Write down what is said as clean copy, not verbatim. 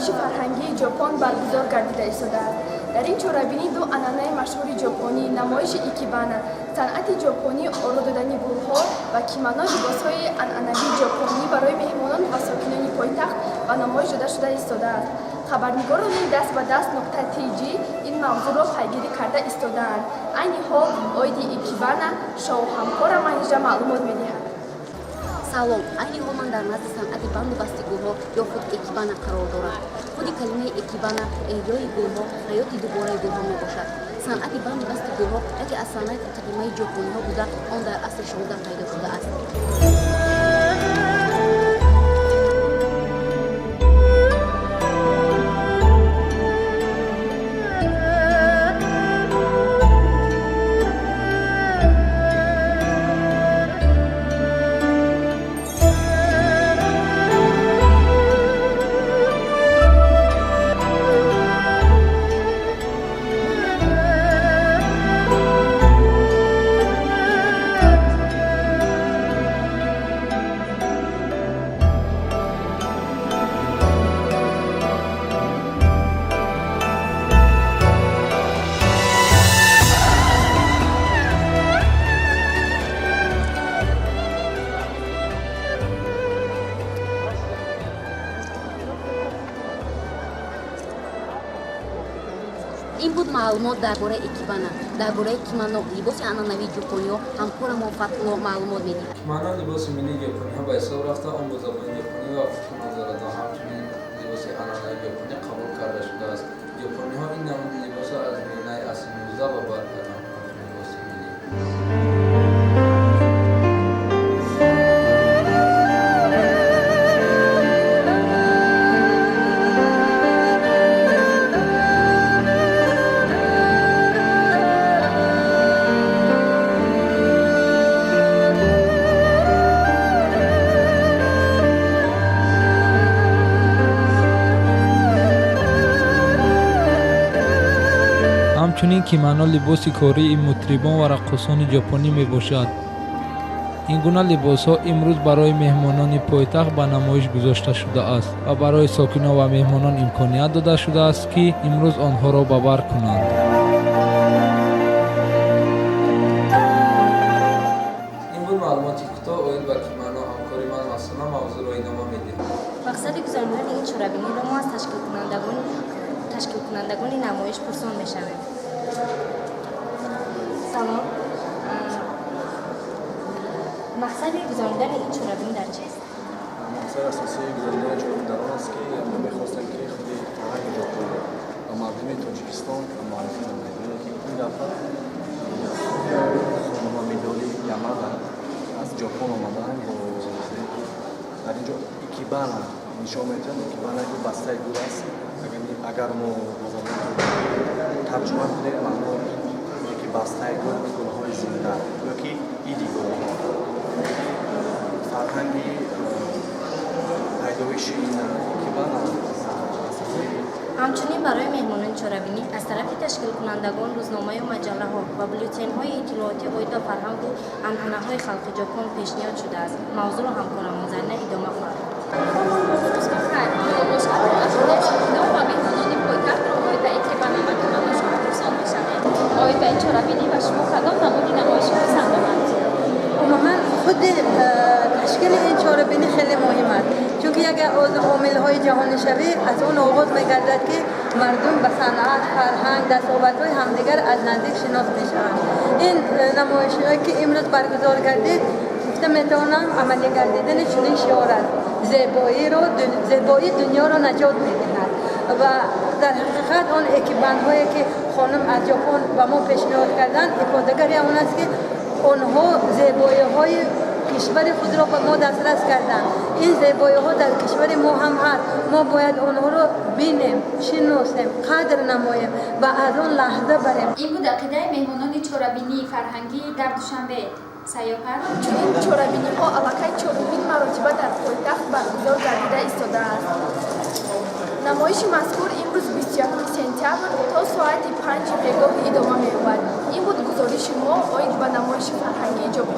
Намоиши фарҳангии Ҷопон баргузор гардида истодааст. Дар ин чорабинӣ ду анъанаи машҳури ҷопонӣ, намоиши икебана, санъати ҷопонӣ оро додани гулҳо ва кимоно, либосҳои анъанавии ҷопонӣ барои меҳмонон ва сокинони пойтахт ба намоиш дода шуда истодааст. Хабарнигорони даст ба даст нуқта тж ин мавзӯъро пайгирӣ карда истодаанд. Айни ҳол оиди икебана шоу ҳамкора Манижа маълумот медиҳад. Салом. Айни ҳол ман дар назди санъати банду басти гулҳо ё худ экибана қарор дорам. Худи калимаи экибана эҳёи гулҳо, ҳаёти дубораи гулҳо мебошад. Санъати банду басти гулҳо яке аз санъати қадимаи ҷопониҳо буда, он дар асри 16 пайдо шудааст. Ин буд маълумот дар бораи экибана. Дар бораи кимано, либоси анъанавии ҷопониҳо, ҳамкорамон Фатҳулло маълумот медиҳад. Кимоно либоси миллии ҷопониҳо ба ҳисоб рафта, он бо забони ҷопонӣ ва кимоно дорад ва ҳамчунин либоси анъанавии ҷопонӣ қабул карда шудааст. Ҷопониҳо ин намуди либосро аз миёнаи асри 19 ба бар карданд ҳамчун либоси миллӣ. Ҳамчунин кимоно либоси кории мутрибон ва раққосони ҷопонӣ мебошад. Ин гуна либосҳо имрӯз барои меҳмонони пойтахт ба намоиш гузошта шудааст ва барои сокинон ва меҳмонон имконият дода шудааст, ки имрӯз онҳоро ба бар кунанд. Ин буд маълумоти кӯтоҳ оид ба кимоно. Ҳамкори ман Мастона мавзӯъро идома медиҳад. Мақсади гузаронидани ин чорабиниро мо аз ташкилкунандагони намоиш пурсон мешавем. Салом. Мақсади гузаронидани ин чорабинӣ дар чист? Мақсади асосии гузаронидани чорабинӣ дар он аст, ки мо мехостем, ки худи фарҳанги ҷопонро ба мардуми Тоҷикистон муаррифӣ намоем. Яъне ки ин дафъа хонума Мидори Ямада аз Ҷопон омадаанд, бо дар ин ҷо икибана нишон медиҳанд. Икибана ки бастаи гул аст. Агар мо ба забони тарҷума кунем, маъно ки бастаи гул, гулҳои зинда ё ки иди гулҳо. Фарҳанги пайдоиши ин икибана Ҳамчунин барои меҳмонони чорабинӣ аз тарафи ташкилкунандагон рӯзномаю маҷаллаҳо ва бюллетенҳои иттилоотӣ оид ба фарҳангу анъанаҳои халқи Ҷопон пешниҳод шудааст. Мавзӯъро ҳамкорамон Зарина идома хоҳад дод. Рӯз бахайр. Ҳоло бошад, аз сокинон ва меҳмонони пойтахтро оид ба икебана ва кимоно шумо пурсон мешавем. Оид ба ин чорабинӣ ба шумо кадом намуди намоишҳо писанд омад? Умуман, худи ташкили ин чорабинӣ хеле муҳим аст, чунки яке аз омилҳои ҷаҳонишавӣ аз он оғоз мегардад, ки мардум ба санъат, фарҳанг, дастовардҳои ҳамдигар аз наздик шинос мешаванд. Ин намоишҳое, ки имрӯз баргузор гардид, гуфта метавонам, амалӣ гардидани чунин шиор аст: зебоӣ дунёро наҷот медиҳад. Ва дар ҳақиқат он экибанҳое, ки хонум аз Ҷопон ба мо пешниҳод карданд, ифодагари он аст, ки онҳо зебоиҳои кишвари худро ба мо дастрас карданд. Ин зебоиҳо дар кишвари мо ҳам ҳаст. Мо бояд онҳоро бинем, шиносем, қадр намоем ва аз он лаҳза барем. Ин буд ақидаи меҳмонони чорабинии фарҳангӣ дар Душанбе. Сайёҳат. Чунин чорабиниҳо аллакай чорумин маротиба дар пойтахт баргузор гардида истодааст. Намоиши мазкур имрӯз, 21 сентябр, то соати 5-и бегоҳ идома меёбад. Ин буд гузориши мо оид ба намоиши фарҳангии Ҷопон.